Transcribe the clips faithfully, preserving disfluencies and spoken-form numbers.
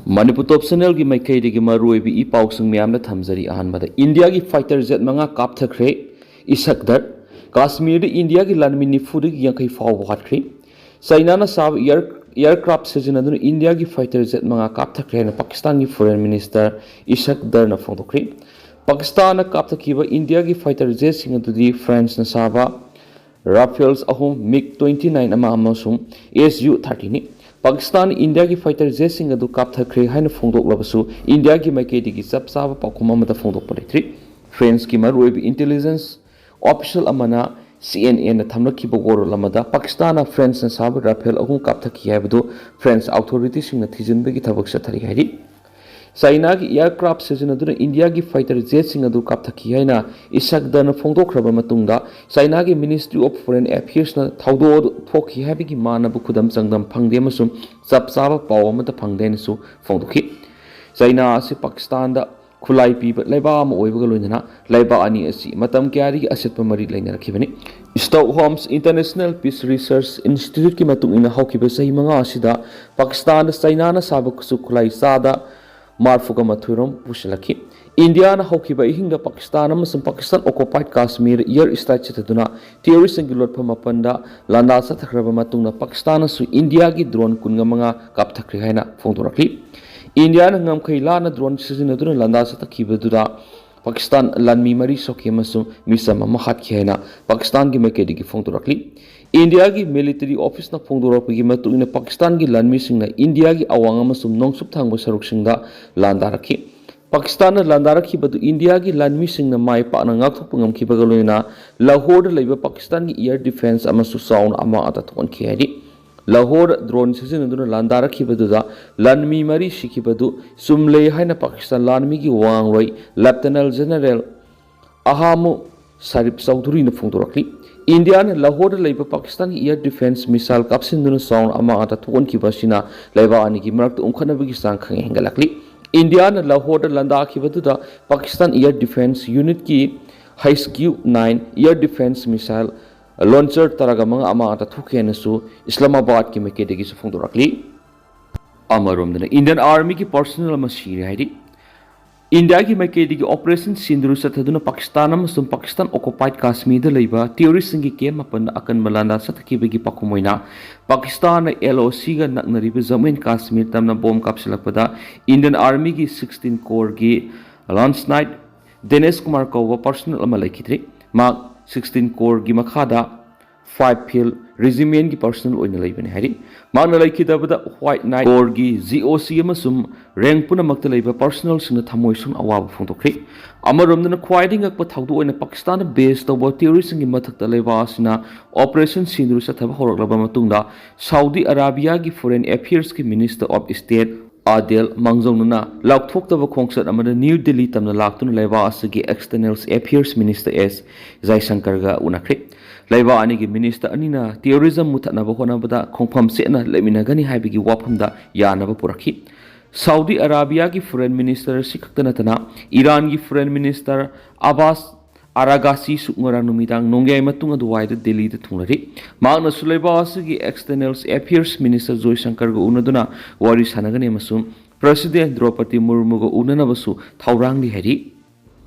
ꯃꯅꯤꯄꯨꯔ ꯇꯣꯞ ꯆꯦꯅꯦꯜꯒꯤ ꯃꯥꯏꯀꯩꯗꯒꯤ ꯃꯔꯨꯑꯣꯏꯕ ꯏ ꯄꯥꯎꯁꯤꯡ ꯃꯌꯥꯝꯗ ꯊꯝꯖꯔꯤ꯫ ꯑꯍꯥꯟꯕꯗ, ꯏꯟꯗꯤꯌꯥꯒꯤ ꯐꯥꯏꯇꯔ ꯖꯦꯠ ꯃꯉꯥ ꯀꯥꯞꯊꯈ꯭ꯔꯦ꯫ ꯏꯁꯛꯗꯔ, ꯀꯥꯁꯃꯤꯔꯗ ꯏꯟꯗꯤꯌꯥꯒꯤ ꯂꯥꯟꯃꯤ ꯅꯤꯐꯨꯗꯒꯤ ꯌꯥꯡꯈꯩ ꯐꯥꯎꯕ ꯍꯥꯠꯈ꯭ꯔꯦ꯫ ꯆꯥꯏꯅꯥꯅ ꯁꯥꯕ ꯏꯌꯥꯔ ꯏꯌꯥꯔꯀ꯭ꯔꯥꯐ ꯁꯤꯖꯤꯟꯅꯗꯨꯅ ꯏꯟꯗꯤꯌꯥꯒꯤ ꯐꯥꯏꯇꯔ ꯖꯦꯠ ꯃꯉꯥ ꯀꯥꯞꯊꯈ꯭ꯔꯦ ꯍꯥꯏꯅ ꯄꯥꯀꯤꯁꯇꯥꯟꯒꯤ ꯐꯣꯔꯦꯟ ꯃꯤꯅꯤꯁꯇꯔ ꯏꯁꯛꯗꯔꯅ ꯐꯣꯡꯗꯣꯛꯈ꯭ꯔꯦ꯫ ꯄꯥꯀꯤꯁꯇꯥꯟꯅ ꯀꯥꯞꯊꯈꯤꯕ ꯏꯟꯗꯤꯌꯥꯒꯤ ꯐꯥꯏꯇꯔ ꯖꯦꯠꯁꯤꯡ ꯑꯗꯨꯗꯤ ꯐ꯭ꯔꯥꯟꯁꯅ ꯁꯥꯕ ꯔꯥꯐꯦꯜꯁ ꯑꯍꯨꯝ, ꯃꯤꯒ ꯇ꯭ꯋꯦꯟꯇꯤ ꯅꯥꯏꯟ ꯑꯃ ꯑꯃꯁꯨꯡ ꯑꯦꯁ ꯌꯨ ꯊꯥꯔꯇꯤꯅꯤ꯫ ꯄꯥꯀꯤꯁꯇꯥꯟꯅ ꯏꯟꯗꯤꯌꯥꯒꯤ ꯐꯥꯏꯇꯔ ꯖꯦꯠꯁꯤꯡ ꯑꯗꯨ ꯀꯥꯞꯊꯈ꯭ꯔꯦ ꯍꯥꯏꯅ ꯐꯣꯡꯗꯣꯛꯂꯕꯁꯨ, ꯏꯟꯗꯤꯌꯥꯒꯤ ꯃꯥꯏꯀꯩꯗꯒꯤ ꯆꯞ ꯆꯥꯕ ꯄꯥꯎꯈꯨꯝ ꯑꯃꯠꯇ ꯐꯣꯡꯗꯣꯛꯄ ꯂꯩꯇ꯭ꯔꯤ꯫ ꯐ꯭ꯔꯦꯟꯁꯀꯤ ꯃꯔꯨꯑꯣꯏꯕ ꯏꯟꯇꯦꯂꯤꯖꯦꯟꯁ ꯑꯣꯐꯤꯁꯤꯌꯦꯜ ꯑꯃꯅ ꯁꯤ ꯑꯦꯟ ꯑꯦꯟꯅ ꯊꯝꯂꯛꯈꯤꯕ ꯋꯥꯔꯣꯜ ꯑꯃꯗ, ꯄꯥꯀꯤꯁꯇꯥꯟꯅ ꯐ꯭ꯔꯦꯟꯁꯅ ꯁꯥꯕ ꯔꯥꯐꯦꯜ ꯑꯍꯨꯝ ꯀꯥꯞꯊꯈꯤ ꯍꯥꯏꯕꯗꯨ ꯐ꯭ꯔꯦꯟꯁ ꯑꯣꯊꯣꯔꯤꯇꯤꯁꯤꯡꯅ ꯊꯤꯖꯤꯟꯕꯒꯤ ꯊꯕꯛ ꯆꯠꯊꯔꯤ ꯍꯥꯏꯔꯤ꯫ ꯆꯥꯏꯅꯥꯒꯤ ꯑꯦꯌꯔꯀ꯭ꯔꯥꯐ ꯁꯤꯖꯤꯟꯅꯗꯨꯅ ꯏꯟꯗꯤꯌꯥꯒꯤ ꯐꯥꯏꯇꯔ ꯖꯦꯠꯁꯤꯡ ꯑꯗꯨ ꯀꯥꯞꯊꯈꯤ ꯍꯥꯏꯅ ꯏꯁꯛꯗꯔꯅ ꯐꯣꯡꯗꯣꯛꯈ꯭ꯔꯕ ꯃꯇꯨꯡꯗ, ꯆꯥꯏꯅꯥꯒꯤ ꯃꯤꯅꯤꯁꯇ꯭ꯔꯤ ꯑꯣꯐ ꯐꯣꯔꯦꯟ ꯑꯦꯐꯤꯌꯔꯁꯅ ꯊꯧꯗꯣꯛ ꯑꯗꯨ ꯊꯣꯛꯈꯤ ꯍꯥꯏꯕꯒꯤ ꯃꯥꯟꯅꯕ ꯈꯨꯗꯝ ꯆꯥꯡꯗꯝ ꯐꯪꯗꯦ ꯑꯃꯁꯨꯡ ꯆꯞ ꯆꯥꯕ ꯄꯥꯎ ꯑꯃꯠꯇ ꯐꯪꯗꯦ ꯍꯥꯏꯅꯁꯨ ꯐꯣꯡꯗꯣꯛꯈꯤ꯫ ꯆꯥꯏꯅꯥ ꯑꯁꯤ ꯄꯥꯀꯤꯁꯇꯥꯟꯗ ꯈꯨꯠꯂꯥꯏ ꯄꯤꯕ ꯂꯩꯕꯥꯛ ꯑꯃ ꯑꯣꯏꯕꯒ ꯂꯣꯏꯅꯅ, ꯂꯩꯕꯥꯛ ꯑꯅꯤ ꯑꯁꯤ ꯃꯇꯝ ꯀꯌꯥꯗꯒꯤ ꯑꯆꯦꯠꯄ ꯃꯔꯤ ꯂꯩꯅꯔꯛꯈꯤꯕꯅꯤ꯫ ꯁ꯭ꯇꯣꯛꯍꯣꯝꯁ ꯏꯟꯇꯔꯅꯦꯁꯅꯦꯜ ꯄꯤꯁ ꯔꯤꯁꯔꯆ ꯏꯟꯁꯇꯤꯇ꯭ꯌꯨꯠꯀꯤ ꯃꯇꯨꯡ ꯏꯟꯅ, ꯍꯧꯈꯤꯕ ꯆꯍꯤ ꯃꯉꯥ ꯑꯁꯤꯗ ꯄꯥꯀꯤꯁꯇꯥꯟꯗ ꯆꯥꯏꯅꯥꯅ ꯁꯥꯕ ꯈꯨꯠꯁꯨ ꯈꯨꯠꯂꯥꯏ ꯆꯥꯗ ꯃꯔꯐꯨꯒ ꯃꯥꯊꯣꯏ ꯔꯣꯝ ꯄꯨꯁꯤꯜꯂꯛꯈꯤ꯫ ꯏꯟꯗꯤꯌꯥꯅ ꯍꯧꯈꯤꯕ ꯑꯍꯤꯡꯗ ꯄꯥꯀꯤꯁꯇꯥꯟ ꯑꯃꯁꯨꯡ ꯄꯥꯀꯤꯁꯇꯥꯟ ꯑꯣꯀꯨꯄꯥꯏꯗ ꯀꯥꯁꯃꯤꯔ ꯑꯦꯌꯔ ꯁ꯭ꯇ꯭ꯔꯥꯏꯛ ꯆꯠꯊꯗꯨꯅ ꯇꯦꯔꯣꯔꯤꯁ꯭ꯠꯁꯤꯡꯒꯤ ꯂꯣꯠꯐꯝ ꯃꯥꯄꯟꯗ ꯂꯥꯟꯗꯥ ꯆꯠꯊꯈ꯭ꯔꯕ ꯃꯇꯨꯡꯗ, ꯄꯥꯀꯤꯁꯇꯥꯟꯅꯁꯨ ꯏꯟꯗꯤꯌꯥꯒꯤ ꯗ꯭ꯔꯣꯟ ꯀꯨꯟꯒ ꯃꯉꯥ ꯀꯥꯞꯊꯈ꯭ꯔꯦ ꯍꯥꯏꯅ ꯐꯣꯡꯗꯣꯔꯛꯂꯤ꯫ ꯏꯟꯗꯤꯌꯥꯅ ꯉꯝꯈꯩ ꯂꯥꯟꯅ ꯗ꯭ꯔꯣꯟ ꯁꯤꯖꯤꯟꯅꯗꯨꯅ ꯂꯥꯟꯗꯥ ꯆꯠꯊꯈꯤꯕꯗꯨꯗ ꯄꯥꯀꯤꯁꯇꯥꯟ ꯂꯥꯟꯃꯤ ꯃꯔꯤ ꯁꯣꯛꯈꯤ ꯑꯃꯁꯨꯡ ꯃꯤꯆꯝ ꯑꯃ ꯍꯥꯠꯈꯤ ꯍꯥꯏꯅ ꯄꯥꯀꯤꯁꯇꯥꯟꯒꯤ ꯃꯥꯏꯀꯩꯗꯒꯤ ꯐꯣꯡꯗꯣꯔꯛꯂꯤ꯫ ꯏꯟꯗꯤꯌꯥꯒꯤ ꯃꯤꯂꯤꯇꯔꯤ ꯑꯣꯐꯤꯁꯅ ꯐꯣꯡꯗꯣꯔꯛꯄꯒꯤ ꯃꯇꯨꯡ ꯏꯟꯅ, ꯄꯥꯀꯤꯁꯇꯥꯟꯒꯤ ꯂꯥꯟꯃꯤꯁꯤꯡꯅ ꯏꯟꯗꯤꯌꯥꯒꯤ ꯑꯋꯥꯡ ꯑꯃꯁꯨꯡ ꯅꯣꯡꯆꯨꯞ ꯊꯪꯕ ꯁꯔꯨꯛꯁꯤꯡꯗ ꯂꯥꯟꯗꯥꯔꯛꯈꯤ꯫ ꯄꯥꯀꯤꯁꯇꯥꯟꯅ ꯂꯥꯟꯗꯥꯔꯛꯈꯤꯕꯗꯨ ꯏꯟꯗꯤꯌꯥꯒꯤ ꯂꯥꯟꯃꯤꯁꯤꯡꯅ ꯃꯥꯏ ꯄꯥꯛꯅ ꯉꯥꯛꯊꯣꯛꯄ ꯉꯝꯈꯤꯕꯒ ꯂꯣꯏꯅꯅ, ꯂꯥꯍꯣꯔꯗ ꯂꯩꯕ ꯄꯥꯀꯤꯁꯇꯥꯟꯒꯤ ꯑꯦꯌꯔ ꯗꯤꯐꯦꯟꯁ ꯑꯃꯁꯨ ꯆꯥꯎꯅ ꯑꯃꯥꯡ ꯑꯇꯥ ꯊꯣꯛꯍꯟꯈꯤ ꯍꯥꯏꯔꯤ꯫ ꯂꯥꯍꯣꯔꯗ ꯗ꯭ꯔꯣꯟ ꯁꯤꯖꯤꯟꯅꯗꯨꯅ ꯂꯥꯟꯗꯥꯔꯛꯈꯤꯕꯗꯨꯗ ꯂꯥꯟꯃꯤ ꯃꯔꯤ ꯁꯤꯈꯤꯕꯗꯨ ꯆꯨꯝꯂꯦ ꯍꯥꯏꯅ ꯄꯥꯀꯤꯁꯇꯥꯟ ꯂꯥꯟꯃꯤꯒꯤ ꯋꯥ ꯉꯥꯡꯂꯣꯏ ꯂꯦꯐꯇꯤꯅꯦꯟ ꯖꯦꯅꯔꯦꯜ ꯑꯍꯥꯃꯨ ꯁꯥꯔꯤꯐ ꯆꯧꯙꯨꯔꯤꯅ ꯐꯣꯡꯗꯣꯔꯛꯂꯤ꯫ ꯏꯟꯗꯤꯌꯥꯅ ꯂꯥꯍꯣꯔꯗ ꯂꯩꯕ ꯄꯥꯀꯤꯁꯇꯥꯟꯒꯤ ꯑꯦꯌꯔ ꯗꯤꯐꯦꯟꯁ ꯃꯤꯁꯥꯏꯜ ꯀꯥꯞꯁꯤꯟꯗꯨꯅ ꯆꯥꯎꯅ ꯑꯃꯥꯡ ꯑꯇꯥ ꯊꯣꯛꯍꯟꯈꯤꯕ ꯑꯁꯤꯅ ꯂꯩꯕꯥꯛ ꯑꯅꯤꯒꯤ ꯃꯔꯛꯇ ꯎꯪꯈꯠꯅꯕꯒꯤ ꯆꯥꯡ ꯈꯪꯍꯦꯟ ꯍꯦꯟꯒꯠꯂꯛꯂꯤ꯫ ꯏꯟꯗꯤꯌꯥꯅ ꯂꯥꯍꯣꯔꯗ ꯂꯥꯟꯗꯥꯈꯤꯕꯗꯨꯗ ꯄꯥꯀꯤꯁꯇꯥꯟ ꯑꯦꯌꯔ ꯗꯤꯐꯦꯟꯁ ꯌꯨꯅꯤꯠꯀꯤ H Q nine air defence missile launcher ꯇꯔꯥꯒ ꯃꯉꯥ ꯑꯃꯥꯡ ꯑꯇꯥ ꯊꯣꯛꯈꯤ ꯍꯥꯏꯅꯁꯨ ꯏꯁꯂꯥꯃꯥꯕꯥꯗꯀꯤ ꯃꯥꯏꯀꯩꯗꯒꯤꯁꯨ ꯐꯣꯡꯗꯣꯔꯛꯂꯤ꯫ ꯑꯃꯔꯣꯝꯗꯅ Indian Armyꯒꯤ personnel ꯑꯃ ꯁꯤꯔꯦ ꯍꯥꯏꯔꯤ꯫ ꯏꯟꯗꯤꯌꯥꯒꯤ ꯃꯥꯏꯀꯩꯗꯒꯤ Operation Sindoor ꯆꯠꯊꯗꯨꯅ ꯄꯥꯀꯤꯁꯇꯥꯟ ꯑꯃꯁꯨꯡ ꯄꯥꯀꯤꯁꯇꯥꯟ occupied ꯀꯥꯁꯃꯤꯔꯗ ꯂꯩꯕ terroristꯁꯤꯡꯒꯤ camp ꯃꯥꯄꯟꯗ ꯑꯀꯟꯕ ꯂꯥꯟꯗꯥ ꯆꯠꯊꯈꯤꯕꯒꯤ ꯄꯥꯎꯈꯨꯝ ꯑꯣꯏꯅ ꯄꯥꯀꯤꯁꯇꯥꯟꯅ LOCꯒ ꯅꯛꯅꯔꯤꯕ ꯖꯝꯃꯨ ꯑꯦꯟ ꯀꯥꯁꯃꯤꯔ ꯇꯝꯅ bomb ꯀꯥꯞꯁꯤꯜꯂꯛꯄꯗ Indian Armyꯒꯤ sixteen corps ꯒꯤ Lance Knight ꯗꯦꯅꯦꯁ ꯀꯨꯃꯥꯔ ꯀꯧꯕ personnel ꯑꯃ ꯂꯩꯈꯤꯗ꯭ꯔꯤ꯫ ꯃꯍꯥꯛ sixteen corps ꯒꯤ ꯃꯈꯥꯗ five field regiment ꯀꯤ personnel ꯑꯣꯏꯅ ꯂꯩꯕꯅꯤ ꯍꯥꯏꯔꯤ꯫ ꯃꯍꯥꯛꯅ ꯂꯩꯈꯤꯗꯕꯗ White Knight corps ꯒꯤ GOC ꯑꯃꯁꯨꯡ rank ꯄꯨꯝꯅꯃꯛꯇ ꯂꯩꯕ personnelꯁꯤꯡꯅ ꯊꯃꯣꯏ ꯁꯣꯛꯅ ꯑꯋꯥꯕ ꯐꯣꯡꯗꯣꯛꯈ꯭ꯔꯤ꯫ ꯑꯃꯔꯣꯝꯗꯅ ꯈ꯭ꯋꯥꯏꯗꯒꯤ ꯉꯛꯄ ꯊꯧꯗꯣꯛ ꯑꯣꯏꯅ ꯄꯥꯀꯤꯁꯇꯥꯟꯗ base ꯇꯧꯕ terroristꯁꯤꯡꯒꯤ ꯃꯊꯛꯇ ꯂꯩꯕꯥꯛ ꯑꯁꯤꯅ Operation Sindoor ꯆꯠꯊꯕ ꯍꯧꯔꯛꯂꯕ ꯃꯇꯨꯡꯗ ꯁꯥꯎꯗꯤ ꯑꯔꯥꯕꯤꯌꯥꯒꯤ Foreign Affairs ꯀꯤ Minister of State ꯑꯥꯗꯦꯜ ꯃꯥꯡꯖꯧꯅꯅ ꯂꯥꯎꯊꯣꯛꯇꯕ ꯈꯣꯡꯆꯠ ꯑꯃꯗ ꯅ꯭ꯌꯨ ꯗꯤꯜꯂꯤ ꯇꯝꯅ ꯂꯥꯛꯇꯨꯅ ꯂꯩꯕꯥꯛ ꯑꯁꯤꯒꯤ External Affairs Minister ꯑꯦꯁ ꯖꯌꯁꯪꯀꯔꯒ ꯎꯅꯈ꯭ꯔꯦ꯫ ꯂꯩꯕꯥꯛ ꯑꯅꯤꯒꯤ minister ꯑꯅꯤꯅ terrorism ꯃꯨꯊꯠꯅꯕ ꯍꯣꯠꯅꯕꯗ ꯈꯣꯡꯐꯝ ꯆꯦꯠꯅ ꯂꯩꯃꯤꯟꯅꯒꯅꯤ ꯍꯥꯏꯕꯒꯤ ꯋꯥꯐꯝꯗ ꯌꯥꯅꯕ ꯄꯨꯔꯛꯈꯤ꯫ ꯁꯥꯎꯗꯤ ꯑꯔꯥꯕꯤꯌꯥꯒꯤ Foreign Minister ꯑꯁꯤ ꯈꯛꯇ ꯅꯠꯇꯅ ꯏꯔꯥꯟꯒꯤ Foreign Minister ꯑꯕꯥꯁ ꯑꯔꯥꯒꯥꯁꯤꯁꯨ ꯉꯔꯥꯡ ꯅꯨꯃꯤꯗꯥꯡ ꯅꯣꯡꯌꯥꯏ ꯃꯇꯨꯡ ꯑꯗꯨꯋꯥꯏꯗ ꯗꯤꯜꯂꯤꯗ ꯊꯨꯡꯂꯔꯤ꯫ ꯃꯍꯥꯛꯅꯁꯨ ꯂꯩꯕꯥꯛ ꯑꯁꯤꯒꯤ External Affairs Minister ꯖꯣꯏꯁꯪꯀꯔꯒ ꯎꯅꯗꯨꯅ ꯋꯥꯔꯤ ꯁꯥꯟꯅꯒꯅꯤ ꯑꯃꯁꯨꯡ President ꯗ꯭ꯔꯧꯄꯗꯤ ꯃꯨꯔꯃꯨꯒ ꯎꯅꯅꯕꯁꯨ ꯊꯧꯔꯥꯡꯂꯤ ꯍꯥꯏꯔꯤ꯫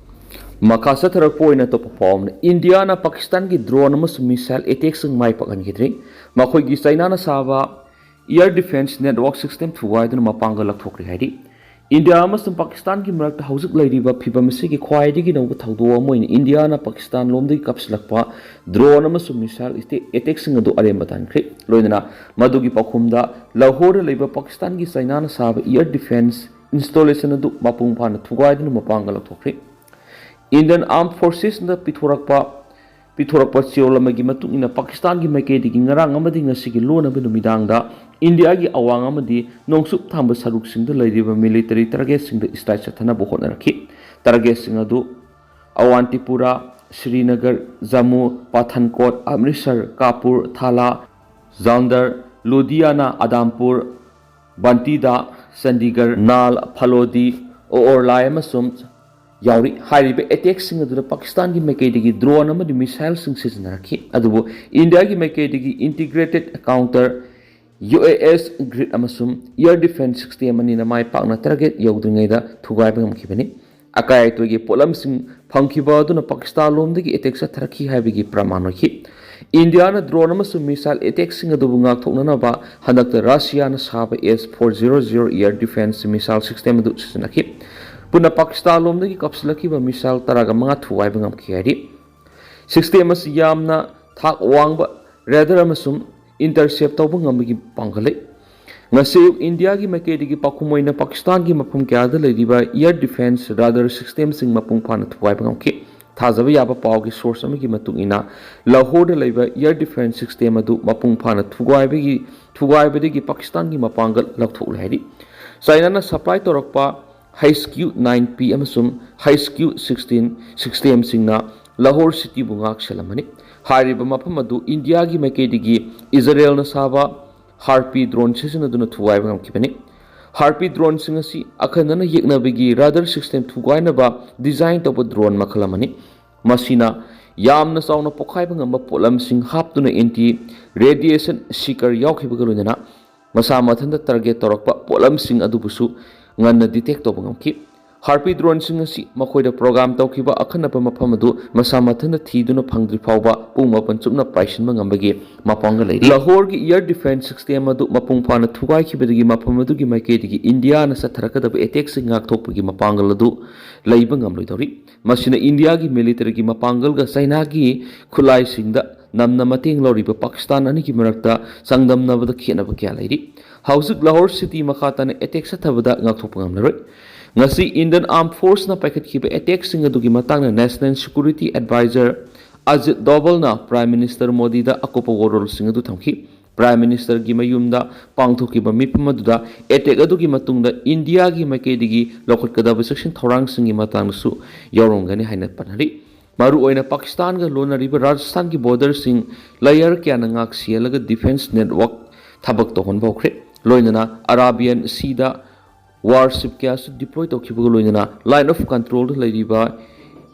ꯃꯈꯥ ꯆꯠꯊꯔꯛꯄ ꯑꯣꯏꯅ ꯑꯇꯣꯞꯄ ꯄꯥꯎ ꯑꯃꯅ, ꯏꯟꯗꯤꯌꯥꯅ ꯄꯥꯀꯤꯁꯇꯥꯟꯒꯤ drone ꯑꯃꯁꯨꯡ missile attackꯁꯤꯡ ꯃꯥꯏ ꯄꯥꯛꯍꯟꯈꯤꯗ꯭ꯔꯤ꯫ ꯃꯈꯣꯏꯒꯤ ꯆꯩꯅꯥꯅ ꯁꯥꯕ air defence network system ꯊꯨꯒꯥꯏꯗꯨꯅ ꯃꯄꯥꯡꯒꯜ ꯂꯧꯊꯣꯛꯈ꯭ꯔꯦ ꯍꯥꯏꯔꯤ꯫ ꯏꯟꯗꯤꯌꯥ ꯑꯃꯁꯨꯡ ꯄꯥꯀꯤꯁꯇꯥꯟꯒꯤ ꯃꯔꯛꯇ ꯍꯧꯖꯤꯛ ꯂꯩꯔꯤꯕ ꯐꯤꯚꯝ ꯑꯁꯤꯒꯤ ꯈ꯭ꯋꯥꯏꯗꯒꯤ ꯅꯧꯕ ꯊꯧꯗꯣꯛ ꯑꯃ ꯑꯣꯏꯅ ꯏꯟꯗꯤꯌꯥꯅ ꯄꯥꯀꯤꯁꯇꯥꯟ ꯂꯣꯝꯗꯒꯤ ꯀꯥꯞꯁꯤꯜꯂꯛꯄ drone ꯑꯃꯁꯨꯡ missile attackꯁꯤꯡ ꯑꯗꯨ ꯑꯔꯦꯝꯕ ꯇꯥꯍꯟꯈ꯭ꯔꯦ꯫ ꯂꯣꯏꯅꯅ ꯃꯗꯨꯒꯤ ꯄꯥꯎꯈꯨꯝꯗ ꯂꯥꯍꯣꯔꯗ ꯂꯩꯕ ꯄꯥꯀꯤꯁꯇꯥꯟꯒꯤ ꯆꯩꯅꯥꯅ ꯁꯥꯕ air defence installation ꯑꯗꯨ ꯃꯄꯨꯡ ꯐꯥꯅ ꯊꯨꯒꯥꯏꯗꯨꯅ ꯃꯄꯥꯡꯒꯜ ꯂꯧꯊꯣꯛꯈ꯭ꯔꯦ꯫ Indian Armed Forcesꯅ ꯄꯤꯊꯣꯔꯛꯄ ꯄꯤꯊꯣꯔꯛꯄ ꯆꯦꯔꯣꯜ ꯑꯃꯒꯤ ꯃꯇꯨꯡ ꯏꯟꯅ ꯄꯥꯀꯤꯁꯇꯥꯟꯒꯤ ꯃꯥꯏꯀꯩꯗꯒꯤ ꯉꯔꯥꯡ ꯑꯃꯗꯤ ꯉꯁꯤꯒꯤ ꯂꯣꯟꯅꯕ ꯅꯨꯃꯤꯗꯥꯡꯗ ꯏꯟꯗꯤꯌꯥꯒꯤ ꯑꯋꯥꯡ ꯑꯃꯗꯤ ꯅꯣꯡꯆꯨꯞ ꯊꯪꯕ ꯁꯔꯨꯛꯁꯤꯡꯗ ꯂꯩꯔꯤꯕ military targetꯁꯤꯡꯗ strike ꯆꯠꯊꯅꯕ ꯍꯣꯠꯅꯔꯛꯈꯤ꯫ Targetꯁꯤꯡ ꯑꯗꯨ ꯑꯋꯥꯟꯇꯤꯄꯨꯔꯥ, ꯁ꯭ꯔꯤꯅꯒꯔ, ꯖꯝꯃꯨ, ꯄꯊꯟꯀꯣꯠ, ꯑꯃ꯭ꯔꯤꯠꯁꯔ, ꯀꯥꯄꯨꯔ, ꯊꯥꯂꯥ, ꯖꯥꯟꯗꯔ, ꯂꯨꯙꯤꯌꯥꯅꯥ, ꯑꯗꯥꯝꯄꯨꯔ, ꯕꯟꯇꯤꯗꯥ, ꯆꯟꯗꯤꯒꯔ, ꯅꯥꯜ, ꯐꯂꯣꯗꯤ, ꯑꯣꯔꯂꯥꯏ ꯑꯃꯁꯨꯡ ꯌꯥꯎꯔꯤ꯫ ꯍꯥꯏꯔꯤꯕ attackꯁꯤꯡ ꯑꯗꯨꯗ ꯄꯥꯀꯤꯁꯇꯥꯟꯒꯤ ꯃꯥꯏꯀꯩꯗꯒꯤ drone ꯑꯃꯗꯤ missileꯁꯤꯡ ꯁꯤꯖꯤꯟꯅꯔꯛꯈꯤ꯫ ꯑꯗꯨꯕꯨ ꯏꯟꯗꯤꯌꯥꯒꯤ ꯃꯥꯏꯀꯩꯗꯒꯤ integrated counter U A S grid ꯑꯃꯁꯨꯡ ꯏꯌꯔ ꯗꯤꯐꯦꯟꯁ ꯁꯤꯁꯇꯦꯝ ꯑꯅꯤꯅ ꯃꯥꯏ ꯄꯥꯛꯅ ꯇꯥꯔꯒꯦꯠ ꯌꯧꯗ꯭ꯔꯤꯉꯩꯗ ꯊꯨꯒꯥꯏꯕ ꯉꯝꯈꯤꯕꯅꯤ꯫ ꯑꯀꯥꯏ ꯑꯇꯣꯏꯒꯤ ꯄꯣꯠꯂꯝꯁꯤꯡ ꯐꯪꯈꯤꯕ ꯑꯗꯨꯅ ꯄꯥꯀꯤꯁꯇꯥꯟ ꯂꯣꯝꯗꯒꯤ ꯑꯦꯇꯦꯛ ꯆꯠꯊꯔꯛꯈꯤ ꯍꯥꯏꯕꯒꯤ ꯄ꯭ꯔꯃꯥꯟ ꯑꯣꯏꯈꯤ꯫ ꯏꯟꯗꯤꯌꯥꯅ ꯗ꯭ꯔꯣꯟ ꯑꯃꯁꯨꯡ ꯃꯤꯁꯥꯏꯜ ꯑꯦꯇꯦꯛꯁꯤꯡ ꯑꯗꯨꯕꯨ ꯉꯥꯛꯊꯣꯛꯅꯅꯕ ꯍꯟꯗꯛꯇ ꯔꯁꯤꯌꯥꯅ ꯁꯥꯕ S four zero zero air defence missile system ꯑꯗꯨ ꯁꯤꯖꯤꯟꯅꯈꯤ꯫ ꯄꯨꯟꯅ ꯄꯥꯀꯤꯁꯇꯥꯟ ꯂꯣꯝꯗꯒꯤ ꯀꯥꯞꯁꯤꯜꯂꯛꯈꯤꯕ ꯃꯤꯁꯥꯏꯜ ꯇꯔꯥꯒ ꯃꯉꯥ ꯊꯨꯒꯥꯏꯕ ꯉꯝꯈꯤ ꯍꯥꯏꯔꯤ꯫ ꯁꯤꯁꯇꯦꯝ ꯑꯁꯤ ꯌꯥꯝꯅ ꯊꯥꯛ ꯋꯥꯡꯕ ꯔꯦꯗꯥꯔ ꯑꯃꯁꯨꯡ ꯏꯟꯇꯔꯁꯦꯞ ꯇꯧꯕ ꯉꯝꯕꯒꯤ ꯄꯥꯡꯒꯜ ꯂꯩ꯫ ꯉꯁꯤ ꯑꯌꯨꯛ ꯏꯟꯗꯤꯌꯥꯒꯤ ꯃꯥꯏꯀꯩꯗꯒꯤ ꯄꯥꯎꯈꯨꯝ ꯑꯣꯏꯅ ꯄꯥꯀꯤꯁꯇꯥꯟꯒꯤ ꯃꯐꯝ ꯀꯌꯥꯗ ꯂꯩꯔꯤꯕ ꯏꯌꯔ ꯗꯤꯐꯦꯟꯁ ꯔꯥꯗꯥꯔ ꯁꯤꯁꯇꯦꯝꯁꯤꯡ ꯃꯄꯨꯡ ꯐꯥꯅ ꯊꯨꯒꯥꯏꯕ ꯉꯝꯈꯤ꯫ ꯊꯥꯖꯕ ꯌꯥꯕ ꯄꯥꯎꯒꯤ ꯁꯣꯔꯁ ꯑꯃꯒꯤ ꯃꯇꯨꯡ ꯏꯟꯅ, ꯂꯥꯍꯣꯔꯗ ꯂꯩꯕ ꯏꯌꯔ ꯗꯤꯐꯦꯟꯁ ꯁꯤꯁꯇꯦꯝ ꯑꯗꯨ ꯃꯄꯨꯡ ꯐꯥꯅ ꯊꯨꯒꯥꯏꯕꯒꯤ, ꯊꯨꯒꯥꯏꯕꯗꯒꯤ ꯄꯥꯀꯤꯁꯇꯥꯟꯒꯤ ꯃꯄꯥꯡꯒꯜ ꯂꯧꯊꯣꯛꯂꯦ ꯍꯥꯏꯔꯤ꯫ ꯆꯥꯏꯅꯥꯅ ꯁꯄ꯭ꯂꯥꯏ ꯇꯧꯔꯛꯄ ꯍꯩꯆ ꯀ꯭ꯌꯨ ꯅꯥꯏꯟ ꯄꯤ ꯑꯃꯁꯨꯡ ꯍꯩꯆ ꯀ꯭ꯌꯨ ꯁꯤꯛꯁꯇꯤꯟ ꯁꯤꯁꯇꯦꯝꯁꯤꯡꯅ ꯂꯥꯍꯣꯔ ꯁꯤꯇꯤꯕꯨ ꯉꯥꯛ ꯁꯦꯜꯂꯝꯃꯅꯤ꯫ ꯍꯥꯏꯔꯤꯕ ꯃꯐꯝ ꯑꯗꯨ ꯏꯟꯗꯤꯌꯥꯒꯤ ꯃꯥꯏꯀꯩꯗꯒꯤ ꯏꯖꯔꯦꯜꯅ ꯁꯥꯕ ꯍꯥꯔꯄꯤ ꯗ꯭ꯔꯣꯟ ꯁꯤꯖꯤꯟꯅꯗꯨꯅ ꯊꯨꯒꯥꯏꯕ ꯉꯝꯈꯤꯕꯅꯤ꯫ ꯍꯥꯔꯄꯤ ꯗ꯭ꯔꯣꯟꯁꯤꯡ ꯑꯁꯤ ꯑꯈꯟꯅꯅ ꯌꯦꯛꯅꯕꯒꯤ ꯔꯥꯗꯥꯔ ꯁꯤꯁꯇꯦꯝ ꯊꯨꯒꯥꯏꯅꯕ ꯗꯤꯖꯥꯏꯟ ꯇꯧꯕ ꯗ꯭ꯔꯣꯟ ꯃꯈꯜ ꯑꯃꯅꯤ꯫ ꯃꯁꯤꯅ ꯌꯥꯝꯅ ꯆꯥꯎꯅ ꯄꯣꯈꯥꯏꯕ ꯉꯝꯕ ꯄꯣꯠꯂꯝꯁꯤꯡ ꯍꯥꯞꯇꯨꯅ ꯑꯦꯟꯇꯤ ꯔꯦꯗꯤꯌꯦꯁꯟ ꯁꯤꯀꯔ ꯌꯥꯎꯈꯤꯕꯒ ꯂꯣꯏꯅꯅ ꯃꯁꯥ ꯃꯊꯟꯇ ꯇꯥꯔꯒꯦꯠ ꯇꯧꯔꯛꯄ ꯄꯣꯠꯂꯝꯁꯤꯡ ꯑꯗꯨꯕꯨꯁꯨ ꯉꯟꯅ ꯗꯤꯇꯦꯛ ꯇꯧꯕ ꯉꯝꯈꯤ꯫ ꯍꯥꯔꯄꯤ ꯗ꯭ꯔꯣꯟꯁꯤꯡ ꯑꯁꯤ ꯃꯈꯣꯏꯗ ꯄ꯭ꯔꯣꯒ꯭ꯔꯥꯝ ꯇꯧꯈꯤꯕ ꯑꯈꯟꯅꯕ ꯃꯐꯝ ꯑꯗꯨ ꯃꯁꯥ ꯃꯊꯟꯇ ꯊꯤꯗꯨꯅ ꯐꯪꯗ꯭ꯔꯤ ꯐꯥꯎꯕ ꯄꯨꯡ ꯃꯥꯄꯟ ꯆꯨꯞꯅ ꯄꯥꯏꯁꯤꯟꯕ ꯉꯝꯕꯒꯤ ꯃꯄꯥꯡꯒꯜ ꯂꯩꯔꯤ꯫ ꯂꯥꯍꯣꯔꯒꯤ ꯏꯌꯔ ꯗꯤꯐꯦꯟꯁ ꯁꯤꯁꯇꯦꯝ ꯑꯗꯨ ꯃꯄꯨꯡ ꯐꯥꯅ ꯊꯨꯒꯥꯏꯈꯤꯕꯗꯒꯤ ꯃꯐꯝ ꯑꯗꯨꯒꯤ ꯃꯥꯏꯀꯩꯗꯒꯤ ꯏꯟꯗꯤꯌꯥꯅ ꯆꯠꯊꯔꯛꯀꯗꯕ ꯑꯦꯇꯦꯛꯁꯤꯡ ꯉꯥꯛꯊꯣꯛꯄꯒꯤ ꯃꯄꯥꯡꯒꯜ ꯑꯗꯨ ꯂꯩꯕ ꯉꯝꯂꯣꯏꯗꯧꯔꯤ꯫ ꯃꯁꯤꯅ ꯏꯟꯗꯤꯌꯥꯒꯤ ꯃꯤꯂꯤꯇꯔꯤꯒꯤ ꯃꯄꯥꯡꯒꯜꯒ ꯆꯥꯏꯅꯥꯒꯤ ꯈꯨꯠꯂꯥꯏꯁꯤꯡꯗ ꯅꯝꯅ ꯃꯇꯦꯡ ꯂꯧꯔꯤꯕ ꯄꯥꯀꯤꯁꯇꯥꯟ ꯑꯅꯤꯒꯤ ꯃꯔꯛꯇ ꯆꯥꯡꯗꯝꯅꯕꯗ ꯈꯦꯠꯅꯕ ꯀꯌꯥ ꯂꯩꯔꯤ꯫ ꯍꯧꯖꯤꯛ ꯂꯥꯍꯣꯔ ꯁꯤꯇꯤ ꯃꯈꯥ ꯇꯥꯅ ꯑꯦꯇꯦꯛ ꯆꯠꯊꯕꯗ ꯉꯥꯛꯊꯣꯛꯄ ꯉꯝꯂꯔꯣꯏ꯫ ꯉꯁꯤ ꯏꯟꯗꯤꯌꯟ ꯑꯥꯔꯝ ꯐꯣꯔꯁꯅ ꯄꯥꯏꯈꯠꯈꯤꯕ ꯑꯦꯇꯦꯛꯁꯤꯡ ꯑꯗꯨꯒꯤ ꯃꯇꯥꯡꯗ ꯅꯦꯁꯅꯦꯜ ꯁꯦꯀ꯭ꯌꯨꯔꯤꯇꯤ ꯑꯦꯗꯚꯥꯏꯖꯔ ꯑꯖꯤꯠ ꯗꯣꯚꯜꯅ ꯄ꯭ꯔꯥꯏꯝ ꯃꯤꯅꯤꯁꯇꯔ ꯃꯣꯗꯤꯗ ꯑꯀꯨꯞꯄ ꯋꯥꯔꯣꯜꯁꯤꯡ ꯑꯗꯨ ꯊꯝꯈꯤ꯫ ꯄ꯭ꯔꯥꯏꯝ ꯃꯤꯅꯤꯁꯇꯔꯒꯤ ꯃꯌꯨꯝꯗ ꯄꯥꯡꯊꯣꯛꯈꯤꯕ ꯃꯤꯐꯝ ꯑꯗꯨꯗ ꯑꯦꯇꯦꯛ ꯑꯗꯨꯒꯤ ꯃꯇꯨꯡꯗ ꯏꯟꯗꯤꯌꯥꯒꯤ ꯃꯥꯏꯀꯩꯗꯒꯤ ꯂꯧꯈꯠꯀꯗꯕ ꯆꯦꯛꯁꯤꯟ ꯊꯧꯔꯥꯡꯁꯤꯡꯒꯤ ꯃꯇꯥꯡꯗꯁꯨ ꯌꯥꯎꯔꯝꯒꯅꯤ ꯍꯥꯏꯅ ꯄꯟꯅꯔꯤ꯫ ꯃꯔꯨꯑꯣꯏꯅ ꯄꯥꯀꯤꯁꯇꯥꯟꯒ ꯂꯣꯟꯅꯔꯤꯕ ꯔꯥꯖꯁꯊꯥꯟꯒꯤ ꯕꯣꯔꯗꯔꯁꯤꯡ ꯂꯦꯌꯔ ꯀꯌꯥꯅ ꯉꯥꯛ ꯁꯦꯜꯂꯒ ꯗꯤꯐꯦꯟꯁ ꯅꯦꯠꯋꯥꯔꯛ ꯊꯕꯛ ꯇꯧꯍꯟꯕ ꯍꯧꯈ꯭ꯔꯦ꯫ ꯂꯣꯏꯅꯅ ꯑꯔꯥꯕꯤꯌꯥꯟ ꯁꯤꯗ ꯋꯥꯔꯁꯤꯞ ꯀꯌꯥꯁꯨ ꯗꯤꯄ꯭ꯂꯣꯏ ꯇꯧꯈꯤꯕꯒ ꯂꯣꯏꯅꯅ ꯂꯥꯏꯟ ꯑꯣꯐ ꯀꯟꯇ꯭ꯔꯣꯜꯗ ꯂꯩꯔꯤꯕ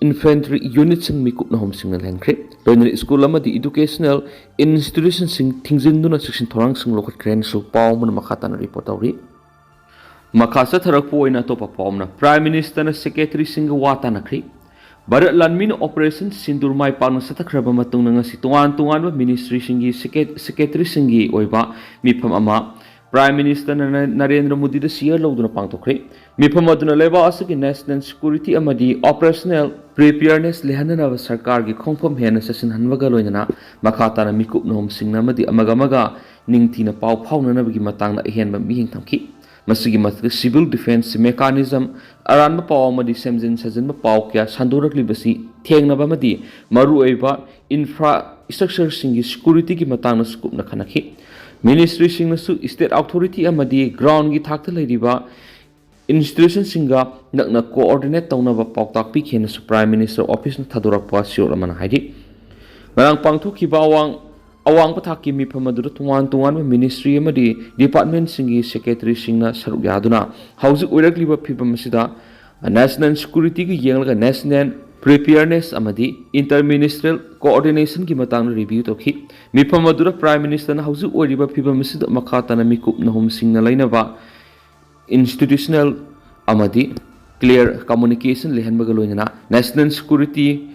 Infantry unitꯁꯤꯡ ꯃꯤꯀꯨꯞꯅ ꯍꯣꯝꯁꯤꯡꯅ ꯂꯩꯍꯟꯈ꯭ꯔꯦ꯫ ꯂꯣꯏꯅꯅ ꯁ꯭ꯀꯨꯜ ꯑꯃꯗꯤ educational institutionꯁꯤꯡ ꯊꯤꯡꯖꯤꯟꯗꯨꯅ ꯆꯦꯛꯁꯤꯟ ꯊꯧꯔꯥꯡꯁꯤꯡ ꯂꯧꯈꯠꯈ꯭ꯔꯦ ꯍꯥꯏꯅꯁꯨ ꯄꯥꯎ ꯑꯃꯅ ꯃꯈꯥ ꯇꯥꯅ ꯔꯤꯄꯣꯔꯠ ꯇꯧꯔꯤ꯫ ꯃꯈꯥ ꯆꯠꯊꯔꯛꯄ ꯑꯣꯏꯅ ꯑꯇꯣꯞꯄ ꯄꯥꯎ ꯑꯃꯅ Prime Ministerꯅ Secretaryꯁꯤꯡꯒ ꯋꯥ ꯇꯥꯅꯈ꯭ꯔꯤ꯫ ꯚꯥꯔꯠ ꯂꯥꯟꯃꯤꯅ Operation ꯁꯤꯟꯗꯨꯔ ꯃꯥꯏ ꯄꯥꯛꯅ ꯆꯠꯊꯈ꯭ꯔꯕ ꯃꯇꯨꯡꯗ ꯉꯁꯤ ꯇꯣꯉꯥꯟ ꯇꯣꯉꯥꯟꯕ ministryꯁꯤꯡꯒꯤ Secretaryꯁꯤꯡꯒꯤ ꯑꯣꯏꯕ ꯃꯤꯐꯝ ꯑꯃ Prime Ministerꯅ ꯅꯔꯦꯟꯗ꯭ꯔ ꯃꯣꯗꯤꯗ ꯁꯤꯌꯔ ꯂꯧꯗꯨꯅ ꯄꯥꯡꯊꯣꯛꯈ꯭ꯔꯦ꯫ ꯃꯤꯐꯝ ꯑꯗꯨꯅ ꯂꯩꯕꯥꯛ ꯑꯁꯤꯒꯤ national security ꯑꯃꯗꯤ operational preparedness ꯂꯩꯍꯟꯅꯅꯕ ꯁꯔꯀꯥꯔꯒꯤ ꯈꯣꯡꯐꯝ ꯍꯦꯟꯅ ꯆꯦꯠꯁꯤꯟꯍꯟꯕꯒ ꯂꯣꯏꯅꯅ ꯃꯈꯥ ꯇꯥꯅ ꯃꯤꯀꯨꯞꯅ ꯍꯣꯝꯁꯤꯡꯅ ꯑꯃꯗꯤ ꯑꯃꯒ ꯑꯃꯒ ꯅꯤꯡꯊꯤꯅ ꯄꯥꯎ ꯐꯥꯎꯅꯅꯕꯒꯤ ꯃꯇꯥꯡꯗ ꯑꯍꯦꯟꯕ ꯃꯤꯠꯌꯦꯡ ꯊꯝꯈꯤ꯫ ꯃꯁꯤꯒꯤ ꯃꯊꯛꯇ civil defence mechanism, ꯑꯔꯥꯟꯕ ꯄꯥꯎ ꯑꯃꯗꯤ ꯁꯦꯝꯖꯤꯟ ꯁꯥꯖꯤꯟꯕ ꯄꯥꯎ ꯀꯌꯥ ꯁꯟꯗꯣꯔꯛꯂꯤꯕꯁꯤ ꯊꯦꯡꯅꯕ ꯑꯃꯗꯤ ꯃꯔꯨꯑꯣꯏꯕ infrastructureꯁꯤꯡꯒꯤ securityꯒꯤ ꯃꯇꯥꯡꯗꯁꯨ ꯀꯨꯞꯅ ꯈꯟꯅꯈꯤ꯫ Ministryꯁꯤꯡꯅꯁꯨ state authority ꯑꯃꯗꯤ groundꯒꯤ ꯊꯥꯛꯇ ꯂꯩꯔꯤꯕ institutionꯁꯤꯡꯒ ꯅꯛꯅ coordinate ꯇꯧꯅꯕ ꯄꯥꯎꯇꯥꯛ ꯄꯤꯈꯤ ꯍꯥꯏꯅꯁꯨ Prime Minister Officeꯅ ꯊꯥꯗꯣꯔꯛꯄ ꯆꯦꯔꯣꯜ ꯑꯃꯅ ꯍꯥꯏꯔꯤ꯫ ꯉꯔꯥꯡ ꯄꯥꯡꯊꯣꯛꯈꯤꯕ ꯑꯋꯥꯡ ꯑꯋꯥꯡꯕ ꯊꯥꯛꯀꯤ ꯃꯤꯐꯝ ꯑꯗꯨꯗ ꯇꯣꯉꯥꯟ ꯇꯣꯉꯥꯟꯕ ministry ꯑꯃꯗꯤ departmentꯁꯤꯡꯒꯤ secretaryꯁꯤꯡꯅ ꯁꯔꯨꯛ ꯌꯥꯗꯨꯅ ꯍꯧꯖꯤꯛ ꯑꯣꯏꯔꯛꯂꯤꯕ ꯐꯤꯕꯝ ꯑꯁꯤꯗ national securityꯒ ꯌꯦꯡꯂꯒ national preparedness ꯑꯃꯗꯤ interministerial coordinationꯒꯤ ꯃꯇꯥꯡꯗ review ꯇꯧꯈꯤ꯫ ꯃꯤꯐꯝ ꯑꯗꯨꯗ Prime Ministerꯅ ꯍꯧꯖꯤꯛ ꯑꯣꯏꯔꯤꯕ ꯐꯤꯕꯝ ꯑꯁꯤꯗ ꯃꯈꯥ ꯇꯥꯅ ꯃꯤꯀꯨꯞ ꯅꯍꯨꯝꯁꯤꯡꯅ ꯂꯩꯅꯕ institutional ꯑꯃꯗꯤ clear communication ꯂꯩꯍꯟꯕꯒ ꯂꯣꯏꯅꯅ national security,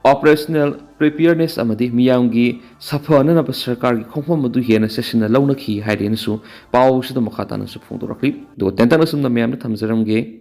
operational preparedness ꯑꯃꯗꯤ ꯃꯤꯌꯥꯝꯒꯤ ꯁꯥꯐꯅꯅꯕ ꯁꯔꯀꯥꯔꯒꯤ ꯈꯣꯡꯐꯝ ꯑꯗꯨ ꯍꯦꯟꯅ ꯆꯦꯠꯁꯤꯟꯅ ꯂꯧꯅꯈꯤ ꯍꯥꯏꯔꯦꯅꯁꯨ ꯄꯥꯎꯁꯤꯗ ꯃꯈꯥ ꯇꯥꯅꯁꯨ ꯐꯣꯡꯗꯣꯔꯛꯂꯤ꯫ ꯑꯗꯨꯒ ꯇꯦꯟꯇꯛꯅ ꯁꯨꯝꯅ ꯃꯌꯥꯝꯗ ꯊꯝꯖꯔꯝꯒꯦ꯫